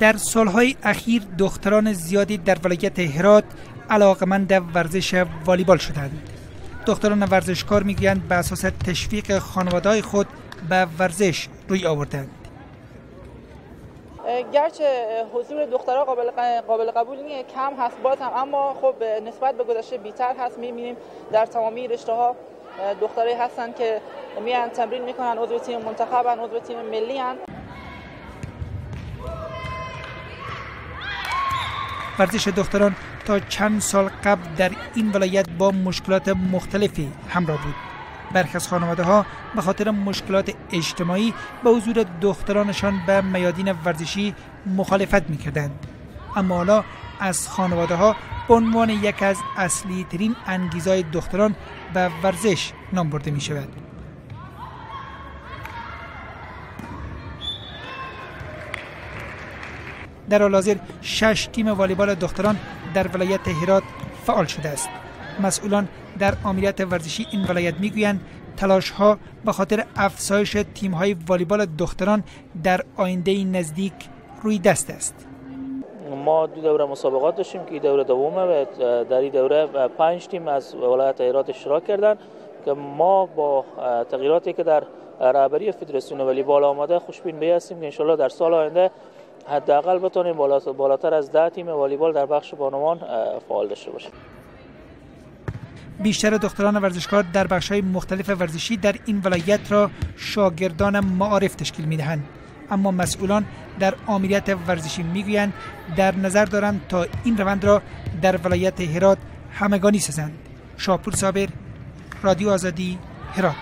در سالهای اخیر دختران زیادی در ولایت هرات علاقمند ورزش والیبال شدند. دختران ورزشکار میگویند به اساس تشویق خانواده‌های خود به ورزش روی آوردند. گرچه حضور دخترها قابل قبول نیست، کم هست باز هم، اما خب نسبت به گذشته بیشتر هست. می‌بینیم در تمامی رشته‌ها دخترایی هستن که میان تمرین میکنن، عضو تیم منتخبن، عضو تیم ملی هن. ورزش دختران تا چند سال قبل در این ولایت با مشکلات مختلفی همراه بود. برخی از خانواده ها به خاطر مشکلات اجتماعی با حضور دخترانشان به میادین ورزشی مخالفت میکردند. اما حالا از خانواده ها به عنوان یک از اصلی ترین انگیزهای دختران به ورزش نام برده می شود. در حال حاضر 6 تیم والیبال دختران در ولایت هرات فعال شده است. مسئولان در آمریت ورزشی این ولایت میگویند تلاش ها به خاطر افزایش تیم های والیبال دختران در آینده نزدیک روی دست است. ما 2 دوره مسابقات داشتیم که این دوره دومه و در این دوره 5 تیم از ولایت هرات اشتراک کردند که ما با تغییراتی که در رهبری فدراسیون والیبال آمده خوشبین به هستیم که انشالله در سال آینده حداقل بتونیم بالاتر از 10 تیم والیبال در بخش بانوان فعال داشته باشیم. بیشتر دختران ورزشکار در بخش‌های مختلف ورزشی در این ولایت را شاگردان معارف تشکیل می‌دهند. اما مسئولان در آمریت ورزشی میگویند در نظر دارند تا این روند را در ولایت هرات همگانی سازند. شاپور صابر، رادیو آزادی، هرات.